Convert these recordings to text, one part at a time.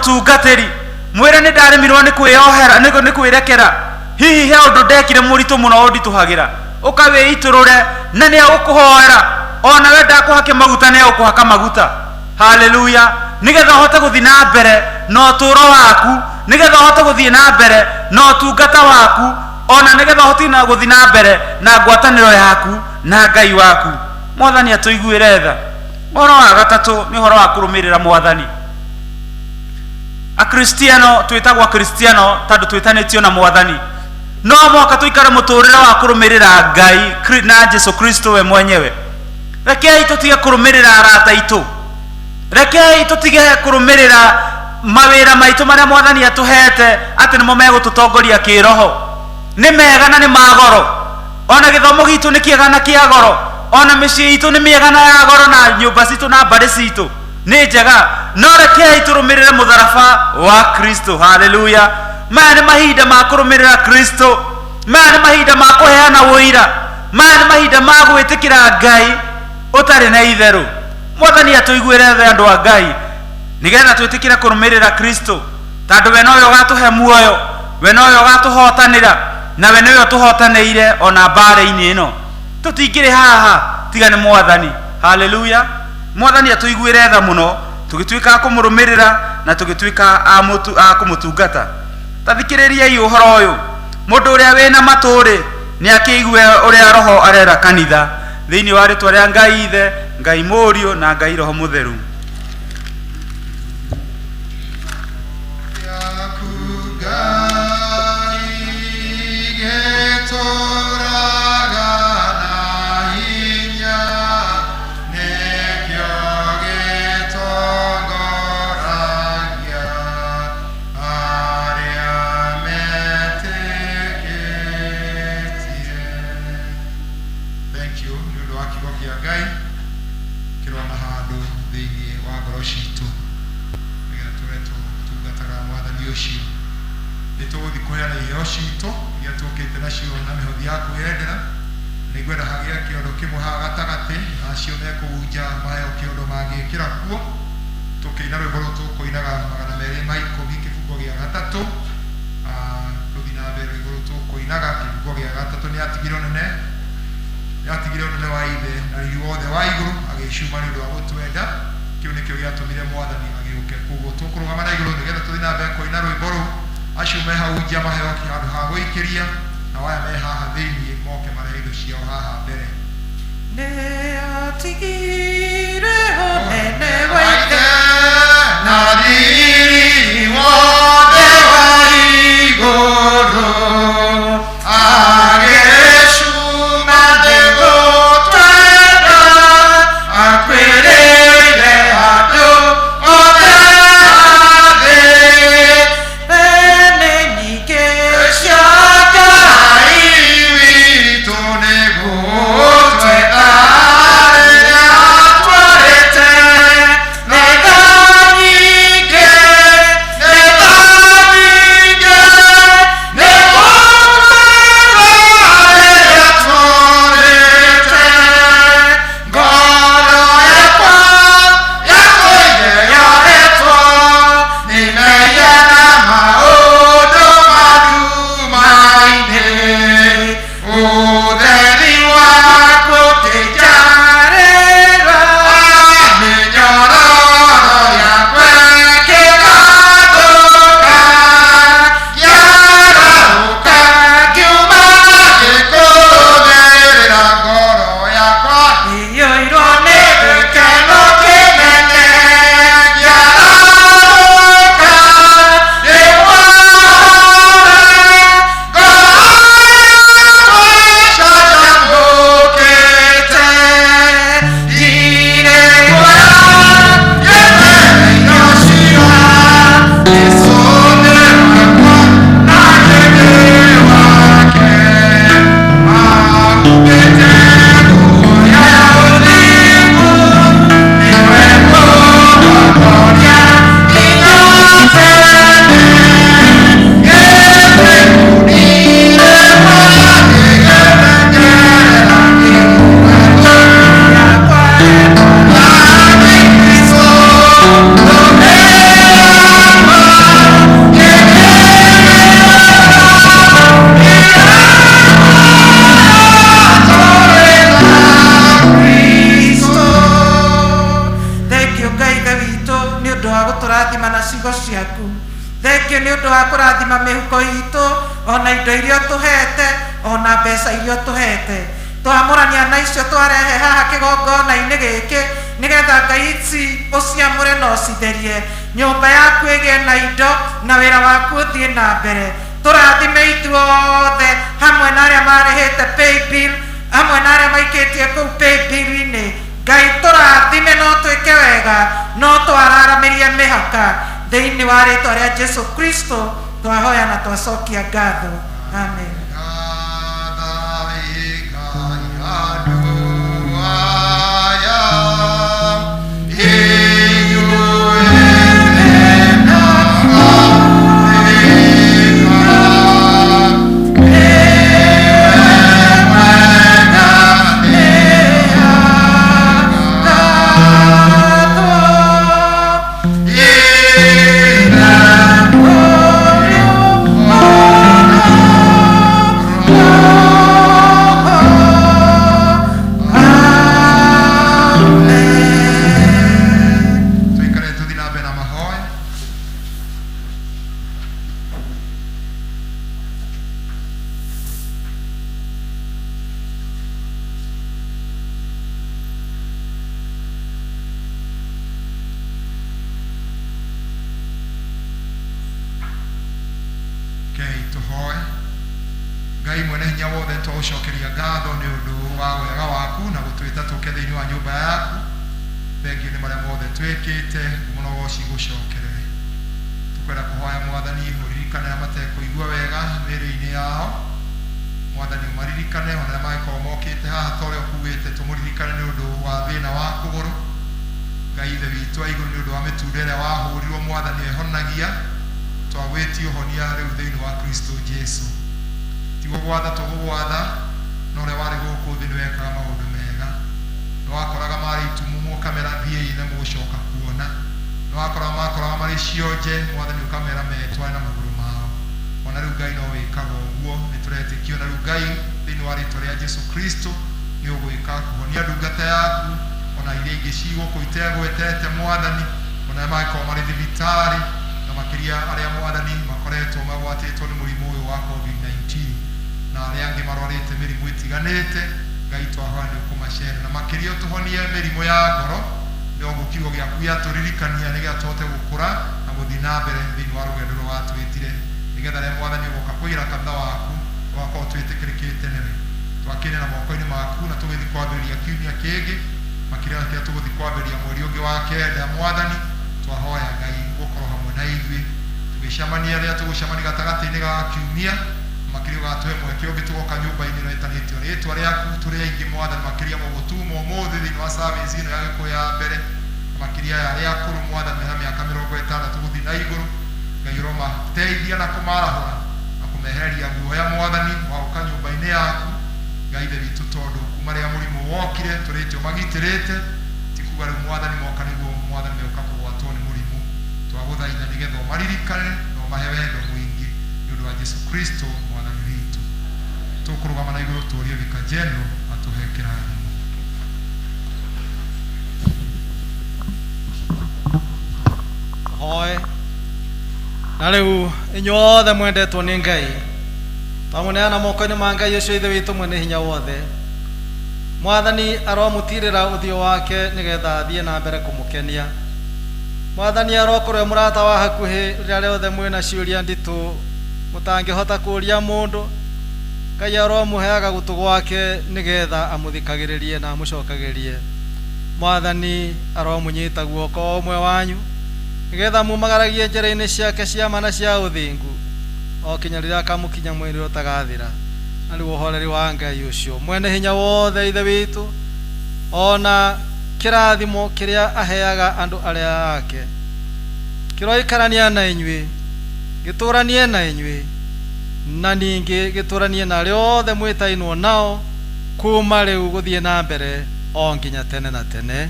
Mũtungatĩri, mwĩre nĩ ndaremirwo nĩ kwĩyohera, nĩ kwĩrekera. Hihi he ũndũ ndekire mũritũ mũno ũnditũhagĩra, ũka wĩitũrũre na nĩ egũkũhoera. Ona we ndakũhake maguta, nĩ egũkũhaka maguta. Haleluya! Nĩgetha ũhote gũthiĩ na mbere na ũtũũro waku, nĩgetha ũhote gũthiĩ na mbere na ũtungata waku, ona nĩgetha ũhote gũthiĩ na mbere na ngwatanĩro yaku na Ngai waku. Mwathani atũiguĩre tha. Ũhoro wa gatatũ nĩ ũhoro wa kũrũmĩrĩra Mwathani. Akristiano twĩtagwo Akristiano tondũ twĩtanĩtio na Mwathani. No mũhaka tũikare mũtũrĩre wa kũrũmĩrĩra Ngai na Jesu Kristo we mwenyewe. Rekei tũtige kũrũmĩrĩra arata aitũ, rekei tũtige kũrũmĩrĩra mawĩra maitũ marĩa Mwathani atũhete atĩ nĩmo megũtũtongoria kĩroho. Nĩ mega na nĩ ma goro, ona gĩthomo gitũ nĩ kĩega na kĩa goro, ona mĩciĩ itũ nĩ mĩega na ya goro, na nyũmba citũ na mbarĩ citũ nĩ njega, no rekei tũrũmĩrĩre mũtharaba wa Kristo. Haleluya! Maya nĩ mahinda ma kũrũmĩrĩra Kristo, maya nĩ mahinda ma kũheana ũira, maya nĩ mahinda ma gwĩtĩkĩra Ngai ũtarĩ na itherũ. Mwathani atũiguĩre tha, andũ a Ngai, nĩgetha twĩtĩkĩre kũrũmĩrĩra Kristo, tondũ we nowe ũgatũhe muoyo, we nowe ũgatũhotanĩra, na we nĩwe ũtũhotanĩire ona mbara-inĩ ĩno. Tũtingĩrĩ haha tiga nĩ Mwathani. Haleluya! Mwathani atũiguĩre tha mũno, tũgĩtuĩka a kũmũrũmĩrĩra na tũgĩtuĩka a kũmũtungata. Ta thikĩrĩriai ũhoro ũyũ, mũndũ ũrĩa wĩna matũ-rĩ, nĩ akĩigue ũrĩa Roho arera kanitha. Thĩinĩ wa rĩtwa rĩa Ngai Ithe, Ngai Mũriũ na Ngai Roho Mũtheru. Yaku Ngai gĩtũraga na hinya, nĩkĩo gĩtongoragia arĩa metĩkĩtie. Thank you nĩ ũndũ wa kiugo kĩa Ngai kĩrona handũ thĩinĩ wa ngoro citũ, nĩgetha tũre tũtungataga Mwathani ũcio. Nĩ tũgũthiĩ kũheana iheo citũ iria tũkĩte nacio na mĩhothi ya kwĩyendera. Nĩ ngwenda hagĩe kĩondo kĩmwe haha gatagatĩ, na acio mekũhunja maheo kĩondo mangĩkĩra kuo. Tũkĩina rwĩmbo rũrũ tũkũinaga 210 kĩbungo gĩa gatatũ. Tũthiĩ na mbere rwĩmbo rũrũ tũkũinaga kĩbungo gĩa gatatũ. Nĩ atigire ũnene, nĩ atigire ũnene wa Ithe na riri wothe wa igũrũ, agĩcuma nĩ ũndũ wa gũtwenda. Kĩu nĩkĩo gĩatũmire Mwathani agĩũke. Koguo tũkũrũgama na igũrũ nĩgetha tũthiĩ na mbere kũina rwĩmbo rũu. Acio me hau nja maheo handũ ha gũikĩria, nao aya me haha thĩinĩ moke marehe indo ciao haha mbere. Nĩ atigire ũnene wa Ithe na riri wothe wa igũrũ, agĩcuma nĩ gũtwenda, akuĩrĩire andũ othe a thĩ. Ene nyingĩ cia Ngai witũ nĩ gũtwenda rĩrĩa twarĩ. Gũtũrathima na ciugo ciaku. Thengio nĩ ũndũ wa kũrathima mĩhuko itũ, ona indo iria ũtũhete, ona mbeca iria ũtũhete. Twamũrania na icio twarehe haha kĩgongona-inĩ gĩkĩ, nĩgetha Ngai ici ũciamũre na ũcitherie, nyũmba yaku ĩgĩe na indo na wĩra waku ũthiĩ na mbere. Tũrathime ithuothe hamwe na arĩa marĩhĩte paybill, hamwe na arĩa maikĩtie kũu paybill-inĩ. Ngai tũrathime no twĩke wega, no twararamĩrie mĩhaka. Thĩinĩ wa rĩtwa rĩa Jesu Kristo twahoya na twacokia ngatho, amen. Tuikare tuthi na mbere na mahoya. Kei tũhoe. Ngai mwene hinya wothe, twagũcokeria ngatho nĩ ũndũ wa wega waku na gũtwĩta tũke thĩinĩ wa nyũmba yaku. Thengio nĩ marĩa mothe twĩkĩte, mũno woci gũcokerere. Tũkwenda kũhoya Mwathani ũririkane arĩa matekũigua wega mĩĩrĩ-inĩ yao. Mwathani ũmaririkane ona arĩa mangĩkorwo mokĩte haha ta ũrĩa ũkugĩte tũmũririkane nĩ ũndũ wa thĩna wa kũgũrũ. Ngai Ithe witũ wa igũrũ, nĩ ũndũ wa mĩtunda ĩrĩa wahũrirwo Mwathani ehonagia, twagwĩtia ũhonia rĩu thĩinĩ wa Kristo Jesu. Tiguo gwatha tũgũgwatha, no ũrĩa warĩ gũkũ thĩ nĩ wekaga maũndũ mega. Nĩ wakoraga marĩ itumumu ũkamera thiĩi na mũgũcoka kuona. Nĩ wakoraga makoraga marĩ cionje, Mwathani ũkamera metware na magũrũ mao. Ona rĩu Ngai no wĩkaga ũguo, nĩ tũretĩkia ona rĩu Ngai thĩinĩ wa rĩtwa rĩa Jesu Kristo nĩ ũgwĩka kũhonia ndungata yaku ona iria ingĩ ci gũkũ itegwetete Mwathani, ona arĩa mangĩkorwo marĩ thibitarĩ, na makĩria arĩa Mwathani makoretwo magwatĩtwo nĩ mũrimũ ũyũ wa COVID-19 na arĩa angĩ marwarĩte mĩrimũ ĩtiganĩte. Ngai twahoya nĩ ũkũmacerera na makĩria ũtũhonie mĩrimũ ya ngoro, noguo kiugo gĩaku gĩatũririkania, nĩgetha tũhote gũkũra na gũthiĩ na mbere thĩinĩ wa rũgendo rũrĩa watwĩtire, nĩgetha rĩrĩa Mwathani ũgoka kũiyĩra kanitha waku ũgakorwo twĩtĩkĩrĩkĩte nĩwe. Twakĩrĩ na moko-inĩ maku na tũgĩthiĩ kwambĩrĩria kiumia kĩngĩ, makĩria na kĩrĩa tũgũthiĩ kwambĩrĩria mweri ũngĩ wa kenda. Mwathani twahoya Ngai gũkorwo hamwe na ithuĩ tũgĩcemania rĩrĩa tũgũcemania gatagatĩ-inĩ ga kiumia, makĩria ũgatũhe mweke ũngĩ tũgoka nyũmba-inĩ ĩno ĩtanĩtio rĩtwa rĩaku tũrĩ aingĩ Mwathani, makĩria mũgũtuma ũmũthĩ thĩinĩ wa service ĩno ya Gĩkũyũ ya mbere, makĩria ya arĩa akũrũ Mwathani mena mĩaka 60 gũthiĩ na igũrũ. Ngai ũromateithia na kũmarahũra na kũmehereria guoya Mwathani wa gũka nyũmba-inĩ yaku. Ngai Ithe witũ, tondũ kuma rĩrĩa mũrimũ wokire tũrĩte ũmagitĩrĩte, ti kuga rĩu Mwathani moka nĩguo Mwathani megũka kũgwatwo nĩ mũrimũ. Twagũthaitha nĩgetha ũmaririkane na ũmahe wendo mũingĩ nĩ ũndũ wa Jesu Kristo Mwathani witũ. Tũkũrũgama na igũrũ tũrie Vicar General atũhe kĩrathimo. Hoe na rĩu inyuothe mwendetwo nĩ Ngai, twamũneana moko-inĩ ma Ngai ũcio Ithe witũ mwene hinya wothe. Mwathani aromũtirĩra ũthiũ wake nĩgetha athiĩ na mbere kũmũkenia. Mwathani arokorwo e mũrata wa hakuhĩ rĩrĩa rĩothe mwĩna ciũria nditũ mũtangĩhota kũũria mũndũ. Ngai aromũheaga gũtũ gwake nĩgetha amũthikagĩrĩrie na amũcokagĩrie. Mwathani aromũnyita guoko o ũmwe wanyu nĩgetha mumagaragie njĩra-inĩ ciake cia ma na cia ũthingu o kinya rĩrĩa akamũkinya mwĩrĩ ũtagathira. Na rĩu ũhoreri wa Ngai ũcio mwene hinya wothe Ithe witũ, ona kĩrathimo kĩrĩa aheaga andũ arĩa ake, kĩroikarania na inyuĩ, gĩtũranie na inyuĩ, na ningĩ gĩtũranie na arĩa othe mwĩtainwo nao kuma rĩu gũthiĩ na mbere o nginya tene na tene.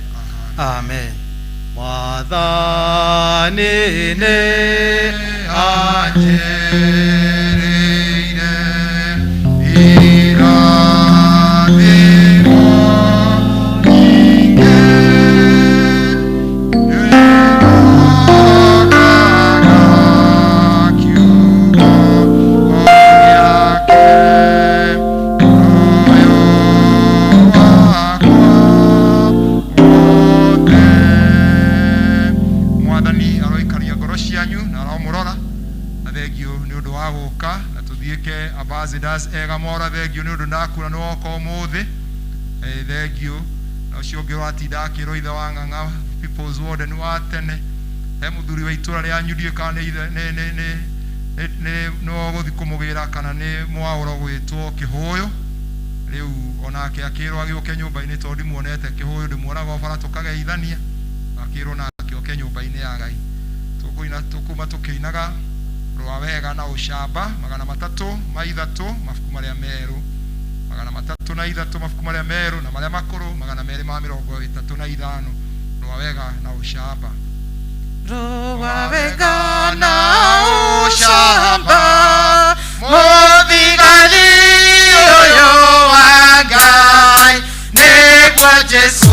Amen. Mwathani nĩ anjĩrĩire irathimo nyingĩ. Aromũrora na thengio nĩ ũndũ wa gũka na tũthiĩke ambassadors ega mora. Thengio nĩ ũndũ ndakura nĩ woka ũmũthĩ. Thengio na ũcio ũngĩ ũratinda akĩrwo ithe wa Ng'ang'a, people's warden wa tene, he mũthuri wa itũra rĩanyu, ndiũĩ kana nĩ ithe nĩ nĩ nĩ nĩ nĩ nĩ ũgũthiĩ kũmũgĩra kana nĩ mwaũro gwĩtwo Kĩhũyũ. Rĩu onake akĩrwo agĩũke nyũmba-inĩ, tondũ ndimuonete Kĩhũyũ, ndĩmuonaga o bara tũkageithania, akĩrwo nake oke nyũmba-inĩ ya Ngai. Tũkũina, tũkuma tũkĩinaga Rũa Wega na Ũcamba, 303, mabuku marĩa merũ, 303, mabuku marĩa merũ, na marĩa makũrũ 235, Rũa Wega na Ũcamba. Rũa wega na ũcamba, mũthigari ũyũ wa Ngai, nĩguo Jesũ.